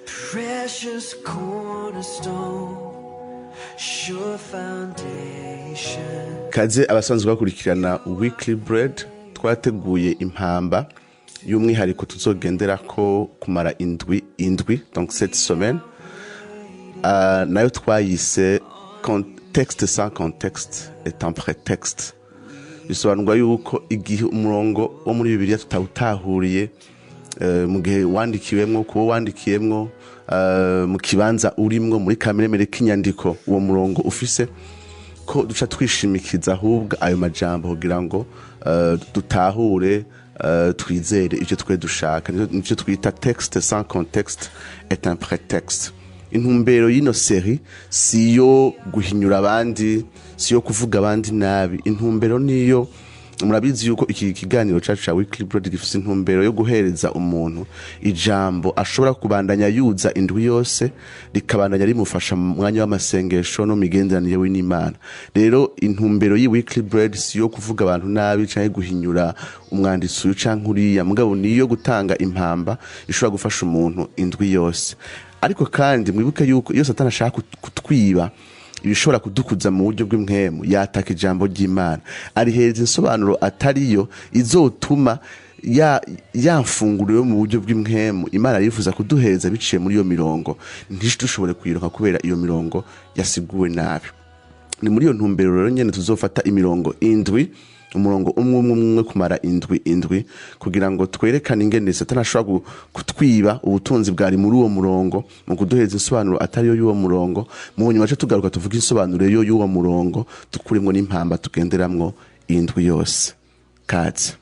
Precious cornerstone, sure foundation. Kaze abasanzwe bakurikirana Weekly Bread. Twateguye impamba y'umwihariko tuzogendera ko kumara indwi indwi, donc cette semaine. Nayo twayise "Texte sans contexte est un prétexte". Bisobanurwa yuko igihe umurongo wo muri Bibiliya tutawutahuriye mu gihe wandikiwemwo, kuwo wandikiyemwo, mu kibanza urimwo, muri kameremere k'inyandiko uwo murongo ufise, ko duca twishimikiza ahubwo ayo majambo kugira ngo dutahure, twizere ivyo twe dushaka. Nivyo twita "texte sans contexte est un prétexte". Intumbero y'ino série si iyo guhinyura abandi, si iyo kuvuga abandi nabi. Intumbero niyo, murabizi yuko iki kiganiro cacu ca Weekly Bread gifise intumbero yo guhereza umuntu ijambo ashobora kubandanya yuza indwi yose, rikabandanya rimufasha mu mwanya w'amasengesho no mu migenderanire we n'Imana. Rero intumbero y'i Weekly Bread si iyo kuvuga abantu nabi canke guhinyura umwanditsi uyu canke uriya, mugabo niyo gutanga impamba ishobora gufasha umuntu indwi yose. Ariko kandi mwibuke yuko iyo Satani ashaka kutwiba ibishobora kudukuza mu buryo bw'impwemu, yataka ijambo ry'Imana, arihereza insobanuro atariyo izotuma ya mfunguro yo mu buryo bw'impwemu Imana yifuza kuduhereza biciye muri iyo mirongo ntidushobore kuyironka kubera iyo mirongo yasiguwe nabi. Ni muri iyo ntumbero rero nyene tuzofata imirongo indwi, umurongo umwe umwe umwe, kumara indwi indwi, kugira ngo twerekane ingene Satani ashobora kutwiba ubutunzi bwari muri uwo murongo mu kuduhereza insobanuro atariyo y'uwo murongo. Mu nyuma ce tugaruka tuvuga insobanuro yo y'uwo murongo, dukuremwo n'impamba tugenderamwo indwi yose. Kaze.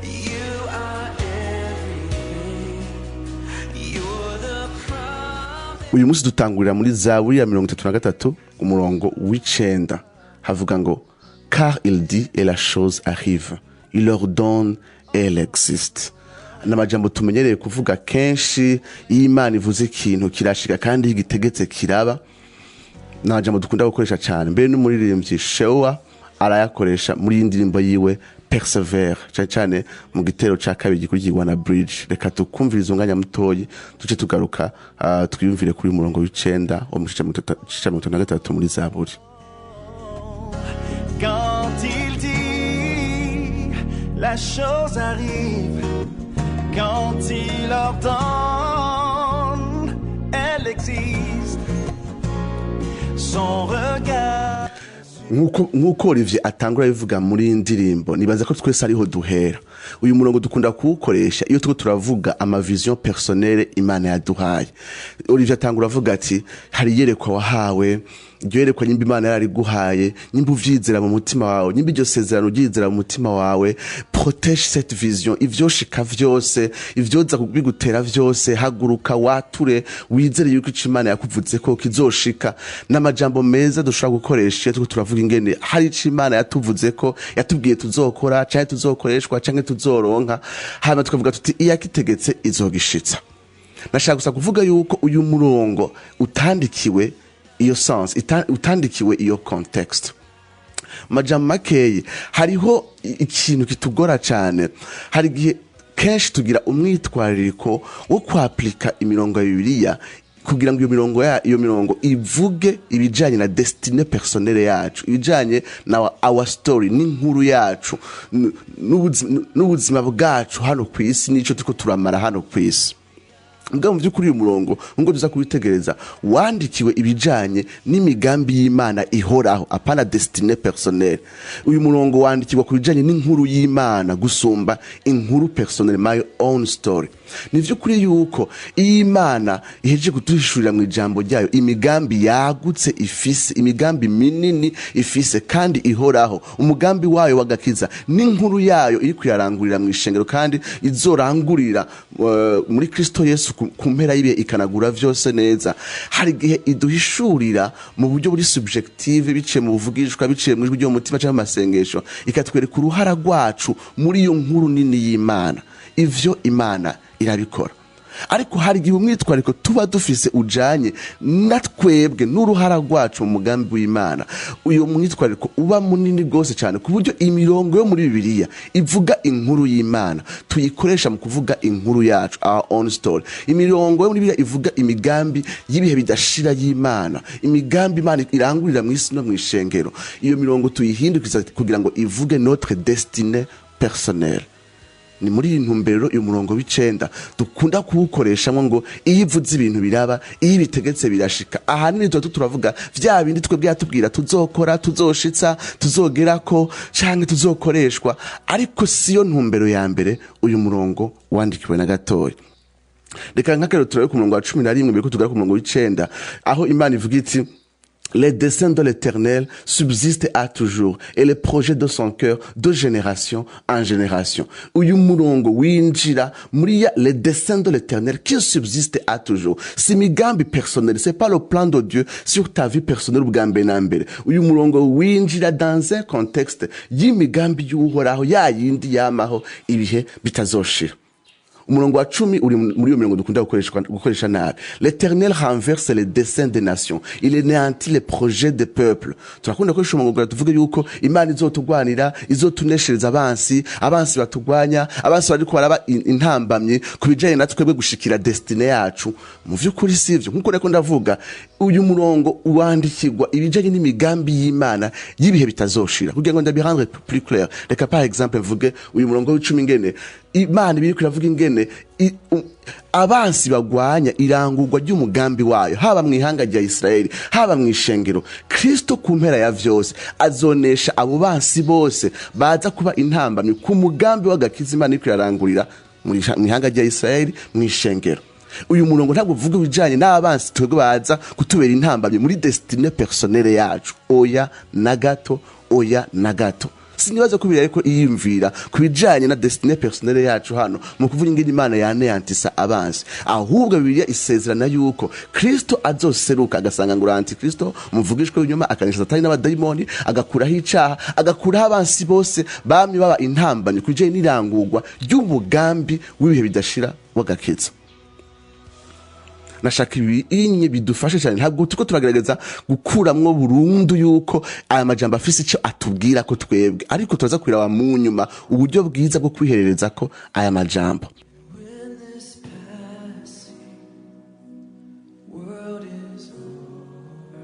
You are everything. You're the promise. Uyu munsi dutangurira muri Zaburi ya 33, umurongo w'icenda. Havuga ngo: "Car il dit et la chose arrive, il ordonne et elle existe." N'amajambo tumenyereye kuvuga kenshi: iyo Imana ivuze ikintu kirashika, kandi iyo igitegetse kiraba. Ni amajambo dukunda gukoresha cyane. Mbere n'umuririmbyi Shewa arayakoresha muri iyi ndirimbo yiwe "Persévère", cyane cyane mu gitero ca kabiri gikurikirwa na bridge. Reka tukumviriza umwanya mutoyi, tuce tugaruka, twiyumvire kuri murongo w'icenda wo mu gice ca 33 muri Zaburi. Quand il dit, la chose arrive. Quand il ordonne, elle existe. Son regard. Nk'uko Olivier atangura bivuga muri iyi ndirimbo, nibaza ko twese ariho duhera. Uyu murongo dukunda kuwukoresha iyo turiko turavuga ama vision personnelle Imana yaduhaye. Olivier atangura avuga ati hari iyerekwa wahawe. Iryo yerekwa, nyimba Imana yarariguhaye, nyimba uvyizera mu mutima wawe, nyimba iryo sezerano uryizera mu mutima wawe, protège cette vision. Ivyoshika vyose, ivyoza bigutera vyose, haguruka wature, wizere yuko ico Imana yakuvuze ko kizoshika. N'amajambo meza dushobora gukoresha iyo turiko turavuga ingene hari ico Imana yatuvuze ko yatubwiye tuzokora, canke tuzokoreshwa, canke tuzoronka, hanyuma tukavuga tuti iyakitegetse izogishitsa. Nashaka gusa kuvuga yuko uyu murongo utandikiwe iyo sens, utandikiwe iyo contexte. Majambo makeyi, hariho ikintu kitugora cyane. Hari igihe kenshi tugira umwitwarariko wo kwapurika imirongo ya Bibiliya kugira ngo iyo mirongo ivuge ibijanye na destinée personnelle yacu, ibijanye na our story, n'inkuru yacu, n'ubuzima bwacu hano ku isi, n'ico turiko turamara hano ku isi. Mbwa mu by'ukuri uyu murongo, ngo tuza kubitegereza, wandikiwe ibijanye n'imigambi y'Imana ihoraho, apana destinée personnelle. Uyu murongo wandikirwa ku bijanye n'inkuru y'Imana gusumba inkuru personnelle, my own story. Ni vy'ukuri yuko iyo Imana ihejeje kuduhishurira mu ijambo ryayo imigambi yagutse ifise, imigambi minini ifise kandi ihoraho, umugambi wayo w'agakiza n'inkuru yayo iri kuyarangurira mu ishengero kandi izorangurira muri Kristo Yesu ku mpera y'ibihe, ikanagura vyose neza, hari igihe iduhishurira mu buryo buri subjective, biciye mu buvugishwa, biciye mu ijwi ryo mu mutima cyangwa mu masengesho, ikatwereka uruhara rwacu muri iyo nkuru nini y'Imana. Ivyo Imana irabikora. Ariko hari igihe umwitwariko tuba dufise ujanye na twebwe n'uruhara rwacu mu mugambi w'Imana, uyo mwitwariko uba munini rwose cyane ku buryo imirongo yo muri Bibiliya ivuga inkuru y'Imana tuyikoresha mu kuvuga inkuru yacu, our own story. Imirongo yo muri Bibiliya ivuga imigambi y'ibihe bidashira y'Imana, imigambi Imana irangurira mu isi no mu ishengero, iyo mirongo tuyihindukiza kugira ngo ivuge notre destinée personnelle. Ni muri iyi ntumbero uyu murongo w'icenda dukunda kuwukoreshamwo ngo iyo ivuze ibintu biraba, iyo ibitegetse birashika. Ahanini tuba turavuga vya bindi twebwe yatubwira tuzokora, tuzoshitsa, tuzogerako canke tuzokoreshwa, ariko siyo ntumbero ya mbere uyu murongo wandikiwe na gatoya. Reka nk'akarero turabe ku murongo wa 11 mbere ko tugera ku murongo w'icenda, aho Imana ivuga iti: Les desseins de l'Éternel subsistent à toujours et les projets de son cœur de génération en génération. Uyu murongo winjira muri ya les desseins de l'Éternel qui subsistent à toujours. Si migambi personnel, c'est pas le plan de Dieu sur ta vie personnelle ubwa mbere na mbere. Uyu murongo winjira dans un contexte y'imigambi y'Uhoraho, ya yindi yamaho ibihe bitazoshira. Umurongo wa 10 uri muri iyo mirongo dukunda gukoresha nabi. L'Éternel renverse les desseins des nations, il anéantit les projets des peuples. Turakunda gukoresha umurongo kugira tuvuge yuko Imana izotugwanira, izotuneshereza abansi, abansi batugwanya, abansi bariko baraba intambamye ku bijanye na twebwe gushikira destinée yacu. Mu vy'ukuri sivyo. Nkuko nariko ndavuga, uyu murongo wandikirwa ibijanye n'imigambi y'Imana y'ibihe bitazoshira. Kugira ngo ndabirendre plus clair, reka par exemple mvuge uyu murongo w'icumi ingene Imana ibiri kiravuga ingene abansi bagwanya irangurwa ry'umugambi wayo, haba mu ihanga rya Israeli, haba mu ishengero. Kristo ku mpera ya vyose azonesha abo bansi bose baza kuba intambamyi ku mugambi w'agakiza Imana iriko irarangurira mu ihanga rya Israeli, mu ishengero. Uyu murongo ntabwo uvuga ibijanye n'abansi twebwe baza kutubera intambamyi muri destinée personnelle yacu. Oya na gato, oya na gato. Sinibaza ko ariko iyumvira ku bijanye na destinée personnelle yacu hano mu kuvuga ingene Imana yaneyantisa abansi, ahubwo Bibiliya isezerana yuko Kristo azoseruka agasanga ngo antikristo umuvugishwe w'inyuma, akanesha Satani n'abadayimoni, agakuraho icaha, agakuraho abansi bose bamye baba intambamyi ku bijanye n'irangurwa ry'umugambi w'ibihe bidashira w'agakiza. Nashaka ibinye bidufashe cyane, ntabwo tuko turagerageza gukuramwo burundu yuko aya majambo afise ico atubwira ko twebwe, ariko turaza kwiraba mu nyuma uburyo bwiza bwo kwiherereza ko aya majambo. When this passing world is over,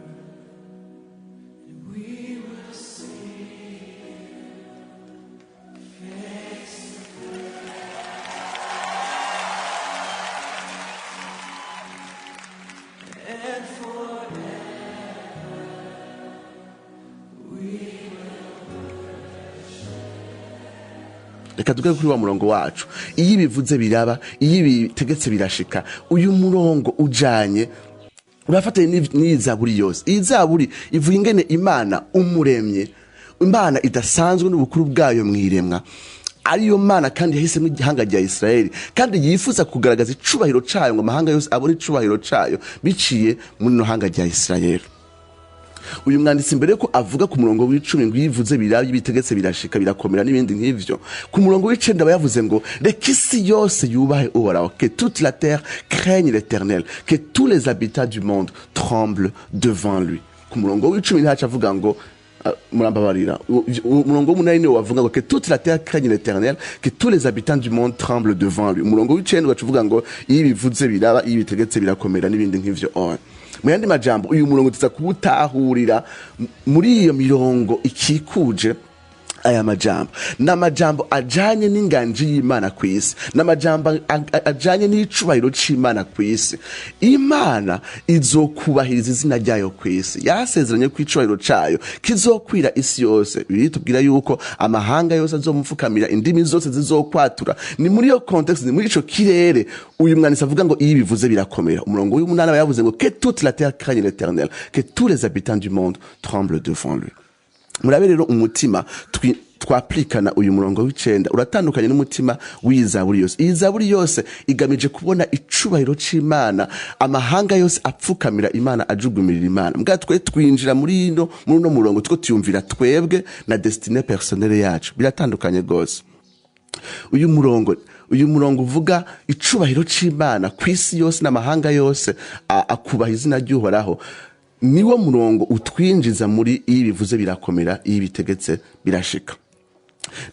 and we will see face to face, and forever we Reka tugaruke kuri wa murongo wacu. Iyo ibivuze biraba, iyo ibitegetse birashika. Uyu murongo ujanye urafatanye n'iyi zaburi yose. Iyi zaburi ivuga ingene Imana umuremye, Imana idasanzwe n'ubukuru bwayo mwiremwa, ariyo Mana kandi yahisemo igihanga rya Israeli, kandi yifuza kugaragaza icubahiro cayo ngo amahanga yose abone icubahiro cayo biciye muri no hanga rya Israeli. Uyu mwanditsi mbere ko avuga ku murongo w'icumi ngo yivuze biraba, ibitegetse birashika, birakomera n'ibindi nk'ivyo, ku murongo w'icenda aba yavuze ngo reka isi yose yubahe Uhoraho, que toute la terre craigne l'Éternel, que tous les habitants du monde tremblent devant lui. Ku murongo w'icumi ntaco avuga ngo, murambabarira, umurongo w'umunani niwo wavuga ngo que toute la terre craigne l'Éternel, que tous les habitants du monde tremblent devant lui. Umurongo w'icenda ugaca uvuga ngo iyo ibivuze biraba, iyo ibitegetse birakomera n'ibindi nk'ivyo. Oya. Mu yandi majambo, uyu murongo tuza kuwutahurira muri iyo mirongo ikikuje aya majambo. N'amajambo ajanye n'inganji y'Imana kw'isi, n'amajambo ajanye n'icubahiro c'Imana kw'isi. Imana izokubahiriza izina ryayo kw'isi, yarasezeranye ko icubahiro cayo kizokwira isi yose. Bibiliya itubwira yuko amahanga yose azomupfukamira, indimi zose zizokwatura. Ni muri iyo context, ni muri ico kirere uyu mwanditsi avuga ngo iyo bivuze birakomera. Umurongo w'umunani aba yavuze ngo que toute la terre craigne l'Éternel, que tous les habitants du monde tremblent devant lui. Murabe rero umutima twaplikana uyu murongo w'icenda uratandukanye n'umutima w'iyi zaburi yose. Iyi zaburi yose igamije kubona icubahiro c'Imana, amahanga yose apfukamira Imana, ajugumirira Imana. Mbwa twe twinjira muri uno murongo two tuyumvira twebwe na destinée personnelle yacu, biratandukanye gose. Uyu murongo uvuga icubahiro c'Imana ku isi yose n'amahanga yose akubaha izina ry'Uhoraho, niwo murongo utwinjiza muri iyo bivuze birakomera, iyo bitegetse birashika.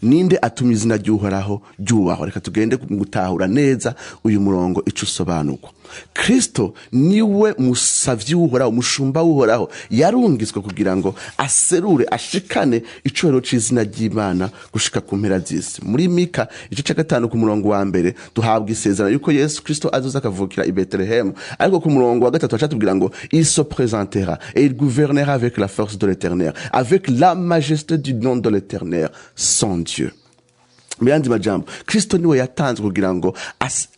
Ninde atuma izina ry'Uhoraho ryubahwa? Reka tugende gutahura neza uyu murongo ico usobanurwa. Kristo niwe musavyi w'Uhoraho, umushumba w'Uhoraho, yarungitswe kugira ngo aserure, ashikane icubahiro c'izina ry'Imana gushika ku mpera z'isi. Muri Mika igice ca 5 ku murongo wa 1, duhabwa isezerano yuko Yesu Kristo azoza akavukira i Betelehemu, ariko ku murongo wa 3 bacatubwira ngo: "Il se présentera et il gouvernera avec la force de l'Éternel, avec la majesté du nom de l'Éternel son Dieu." Mu yandi majambo, Kristo niwe yatanzwe kugira ngo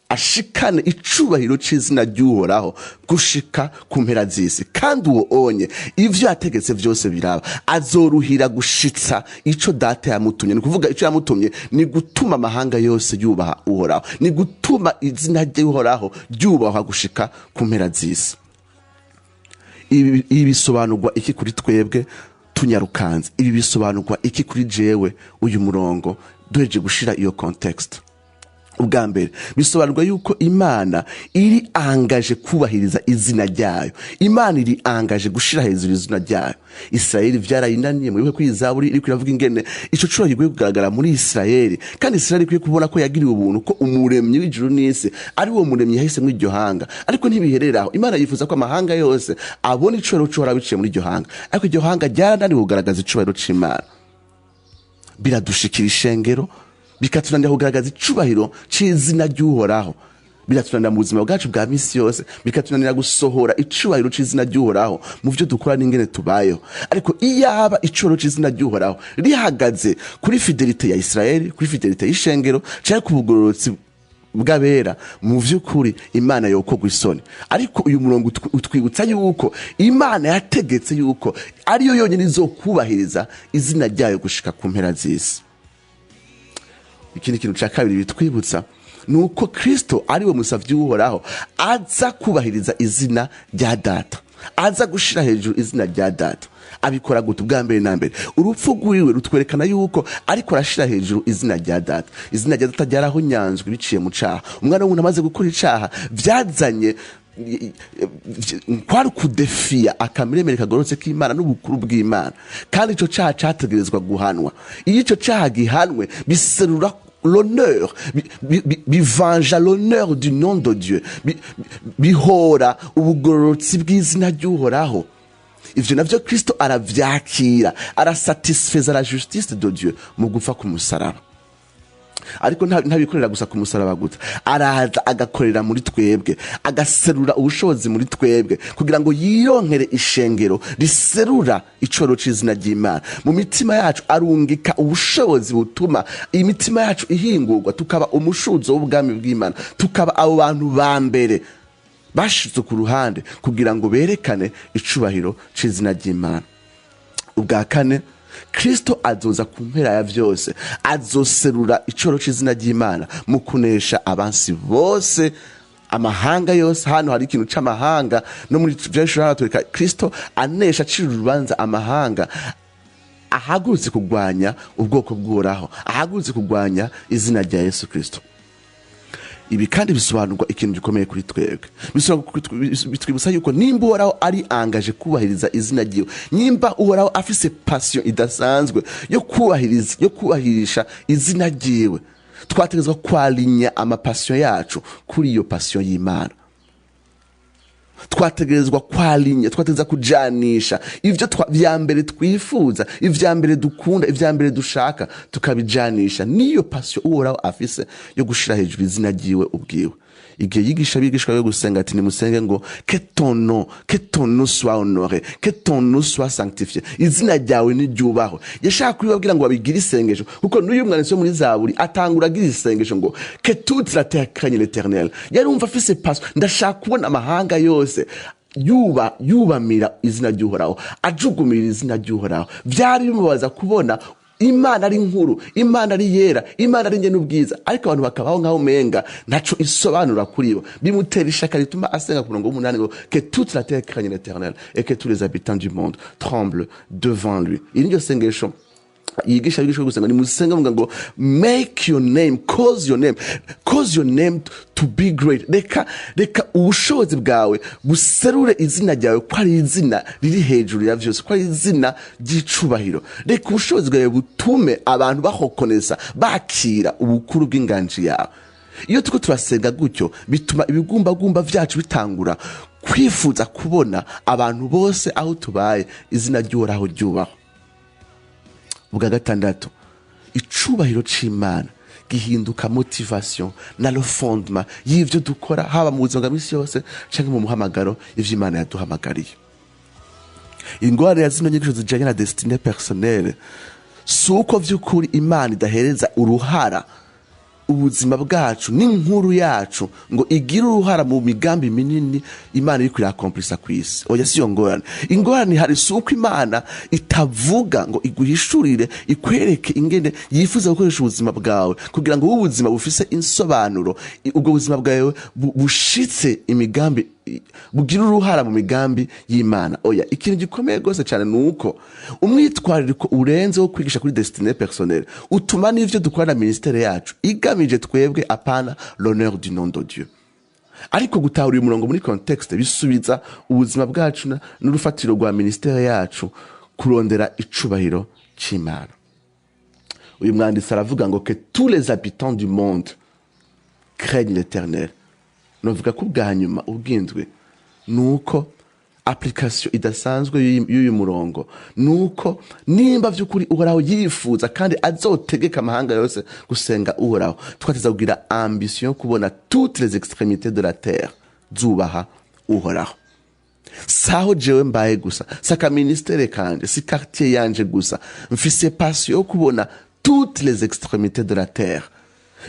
ashikane icubahiro c'izina ry'Uhoraho gushika ku mpera z'isi. Kandi uwo onye ivyo yategetse vyose biraba, azoruhira gushitsa ico Data yamutumye. Ni kuvuga, ico yamutumye ni gutuma amahanga yose yubaha Uhoraho, ni gutuma izina ry'Uhoraho ryubahwa gushika ku mpera z'isi. Ibi bisobanurwa iki kuri twebwe? Tunyarukanze, ibi bisobanurwa iki kuri jewe, uyu murongo duheje gushira iyo contexte? Ubwa mbere, bisobanurwa yuko Imana iri engagée kubahiriza izina ryayo. Imana iri engagée gushira hejuru izina ryayo. Israeli vyarayinaniye. Mwibuke ko Izaburi iriko iravuga ingene ico curo gikwiye kugaragara muri Israeli, kandi Israeli ikwiye kubona ko yagiriwe ubuntu, ko Umuremyi w'ijuru n'isi ari wo Muremyi yahisemwo iryo hanga. Ariko ntibiherera aho, Imana yifuza ko amahanga yose abona icubahiro c'Uhoraho biciye muri iryo hanga, ariko iryo hanga ryarananiwe kugaragaza icubahiro c'Imana. Biradushikira ishengero bikatunanira kugaragaza icubahiro c'izina ry'Uhoraho, biratunanira mu buzima bwacu bwa misi yose, bikatunanira gusohora icubahiro c'izina ry'Uhoraho mu vyo dukora n'ingene tubayeho. Ariko iyaba icubahiro c'izina ry'Uhoraho rihagaze kuri fidélité ya Israeli, kuri fidélité y'ishengero canke ku bugororotsi bw'abera, mu vy'ukuri Imana yokogwa isoni. Ariko uyu murongo utwibutsa yuko Imana yategetse yuko ariyo yonyine izokubahiriza izina ryayo gushika ku mpera z'isi. Ikindi kintu cya kabiri bitwibutsa ni uko Kristo ari we musavyi w'Uhoraho, aza kubahiriza izina rya Data, aza gushira hejuru izina rya Data. Abikora gute? Ubwa mbere na mbere, urupfu rwiwe rutwerekana yuko ariko arashira hejuru izina rya Data. Izina rya Data ryarahonyanzwe biciye mu caha. Umwana w'umuntu amaze gukora icaha, vyazanye kwari kudefiya akamiremere kagororotse k'Imana n'ubukuru bw'Imana, kandi ico caha categerezwa guhanwa. Iyo ico caha gihanwe, biserura l'honneur, bivanja l'honneur du nom de Dieu, bihora ubugororotsi bw'izina ry'Uhoraho. Ivyo navyo Kristo aravyakira, arasatisfeza la justice de Dieu mu gupfa ku musaraba. Ariko ntabikorera gusa ku musaraba gusa, araza agakorera muri twebwe, agaserura ubushobozi muri twebwe kugira ngo yironkere ishengero riserura icoro c'izina ry'Imana mu mitima yacu. Arungika ubushobozi butuma imitima yacu ihingurwa, tukaba umushuzo w'ubwami bw'Imana, tukaba abo bantu ba mbere bashizwe ku ruhande kugira ngo berekane icubahiro c'izina ry'Imana. Ubwa kane, Kristo azoza ku mpera ya vyose, azoserura icoro c'izina ry'Imana mu kunesha abansi bose, amahanga yose. Hano hari ikintu c'amahanga, no muri vyinshi haratwereka Kristo anesha, acira urubanza amahanga ahagurutse kurwanya ubwoko bw'Uhoraho, ahagurutse kurwanya izina rya Yesu Kristo. Ibi kandi bisobanurwa ikintu gikomeye kuri twebwe. Bitwibutsa yuko nimba Uhoraho ari engagé kubahiriza izina ryiwe, nimba Uhoraho afise passion idasanzwe yo kubahiriza, yo kubahirisha izina ryiwe, twategerezwa kwalinya amapassion yacu kuri iyo passion y'Imana. Twategerezwa kwalinya, twategerezwa kujanisha ivyo vya mbere twifuza, ivya mbere dukunda, ivya mbere dushaka, tukabijanisha niyo passion Uhoraho afise yo gushira hejuru izina ryiwe ubwiwe. Igihe yigisha abigishwa yo gusenga ati: "Nimusenge ngo que ton nom soit honoré, que ton nom soit sanctifié, izina ryawe niryubahwe," yashaka kubibabwira ngo babigire isengesho, kuko n'uyu mwanditsi wo muri Zaburi atangura agira isengesho ngo: "Que toute la terre craigne l'Éternel." Yarumva afise passion: ndashaka kubona amahanga yose yuba yubamira izina ry'Uhoraho, ajugumirira izina ry'Uhoraho. Vyari bimubaza kubona Imana ari nkuru, Imana ari yera, Imana ari nge n'ubwiza, ariko abantu bakabaho nk'aho umenga ntaco isobanura kuri bo. Bimutera ishaka rituma asenga ku murongo w'8 ngo: "Que toute la terre craigne l'Éternel et que tous les habitants du monde tremblent devant lui." Iri niryo sengesho. Yigisha abigishwa gusenga, nimusenga muvuga ngo "Make your name, cause your name, cause your name to be great." Reka ubushobozi bwawe buserure izina ryawe ko ari izina riri hejuru ya vyose, ko ari izina ry'icubahiro. Reka ubushobozi bwawe butume abantu bahokonesa, bakira ubukuru bw'inganji yawe. Iyo turiko turasenga gutyo, bituma ibigumbagumba vyacu bitangura kwifuza kubona abantu bose aho tubaye izina ry'Uhoraho ryubahwa. Bwa gatandatu, icubahiro c'Imana gihinduka motivation na le fondement y'ivyo dukora, haba mu buzima bwa misi yose canke mu muhamagaro, ivyo Imana yaduhamagariye. Ingorane ya zino nyigisho zijanye na destinée personnelle si uko vy'ukuri Imana idahereza uruhara ubuzima bwacu n'inkuru yacu ngo igire uruhara mu migambi minini Imana iriko irakomplisa kw'isi. Oya, si yo ngorane. Ingorane ihari si uko Imana itavuga ngo iguhishurire, ikwereke ingene yifuza gukoresha ubuzima bwawe kugira ngo ube ubuzima bufise insobanuro, ubwo buzima bwawe bushitse imigambi, bugire uruhara mu migambi y'Imana. Oya, ikintu gikomeye rwose cyane ni uko umwitwarariko urenze wo kwigisha kuri destinée personnelle utuma n'ivyo dukora na ministère yacu igamije twebwe, apana l'honneur du nom de Dieu. Ariko gutahura uyu murongo muri contexte bisubiza ubuzima bwacu n'urufatiro rwa ministère yacu kurondera icubahiro c'Imana. Uyu mwanditsi aravuga ngo "Que tous les habitants du monde craignent l'Éternel." Novuga ko ubwa nyuma, ubwindwi, ni uko application idasanzwe y'uyu murongo ni uko nimba vy'ukuri Uhoraho yifuza kandi azotegeka amahanga yose gusenga Uhoraho, twateza kugira ambition yo kubona toutes les extrémités de la terre zubaha Uhoraho. Saho jewe mbaye gusa, si aka ministère kanje, si quartier yanje gusa. Mfise passion yo kubona toutes les extrémités de la terre.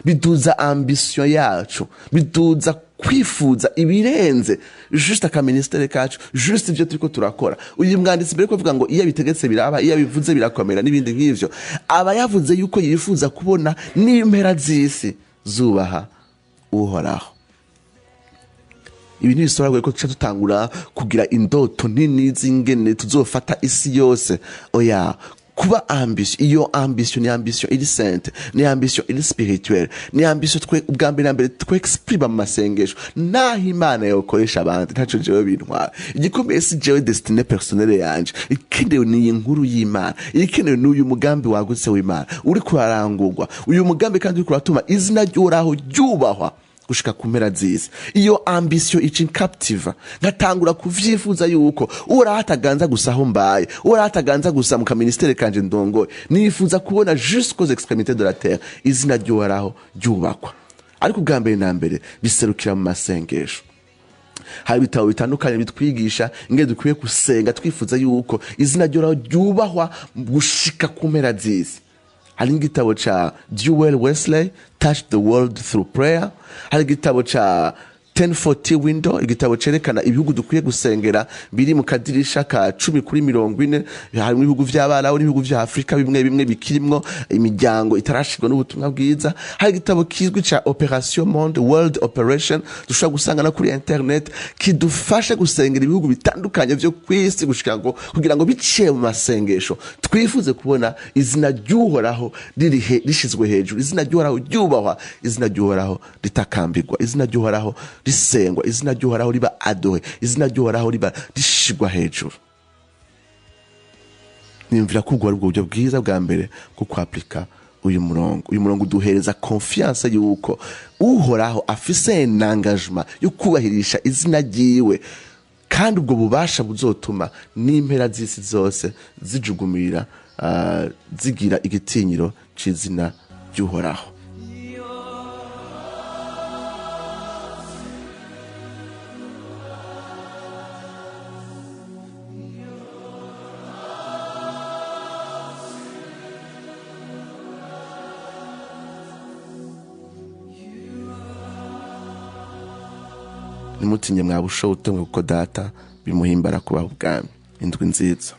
Biduza ambition yacu, biduza kwifuza ibirenze juste aka ministère kacu, juste ivyo turiko turakora. Uyu mwanditsi, mbere yo kuvuga ngo iyo abitegetse biraba, iyo abivuze birakomera n'ibindi nk'ivyo, aba yavuze yuko yifuza kubona n'impera z'isi zubaha Uhoraho. Ibi ntibisobanura ko tuca dutangura kugira indoto nini z'ingene tuzofata isi yose. Oya, kuba ambition, iyo ambition ni ambition iri sainte, ni ambition iri spirituelle, ni ambition twe ubwa mbere na mbere twexprima mu masengesho. Naho Imana yokoresha abandi, ntaco jewe bintwara. Igikomeye si jewe, destinée personnelle yanje. Ikenewe ni iyi nkuru y'Imana, ikenewe ni uyu mugambi wagutse w'Imana uri kurarangurwa, uyu mugambi kandi uri kuratuma izina ry'Uhoraho ryubahwa gushika ku mpera z'isi. Iyo ambition ica incaptiva, ngatangura kuvyifuza yuko Uhoraho ataganza gusa aho mbaye, Uhoraho ataganza gusa mu ka ministère kanje ndongoye. Nifuza kubona jusqu'aux extrémités de la terre izina ry'Uhoraho ryubakwa. Ariko ubwa mbere na mbere biserukira mu masengesho. Hari ibitabo bitandukanye bitwigisha ingene dukwiye gusenga twifuza yuko izina ry'Uhoraho ryubahwa gushika ku mpera z'isi. Hari igitabo ca Jewel Wesley, Touch the World Through Prayer. Hari igitabo ca 1040 Window, igitabo cerekana ibihugu dukwiye gusengera biri mu kadirisha ka 10/40. Harimo ibihugu vy'Abarabu n'ibihugu vya Afurika bimwe bimwe bikirimwo imiryango itarashirwa n'ubutumwa bwiza. Hari igitabo kizwi ca Operation Monde, World Operation, dushobora gusanga no kuri internet, kidufasha gusengera ibihugu bitandukanye vyo kw'isi gushika ngo kugira ngo biciye mu masengesho twifuze kubona izina ry'Uhoraho rishizwe hejuru, izina ry'Uhoraho ryubahwa, izina ry'Uhoraho ritakambirwa, izina ry'Uhoraho risengwa, izina ry'Uhoraho riba adoré, izina ry'Uhoraho riba rishigwa hejuru. Nimvira ko ubwo ari ubwo buryo bwiza bwa mbere bwo kwaplika uyu murongo. Uyu murongo uduhereza confiance yuko Uhoraho afise un engagement yo kubahirisha izina ryiwe, kandi ubwo bubasha buzotuma n'impera z'isi zose zijugumirira, zigira igitinyiro c'izina ry'Uhoraho. Ntimutinye mwa busho buto, kuko Data bimuhimbara kubaha ubwami. Indwi nziza.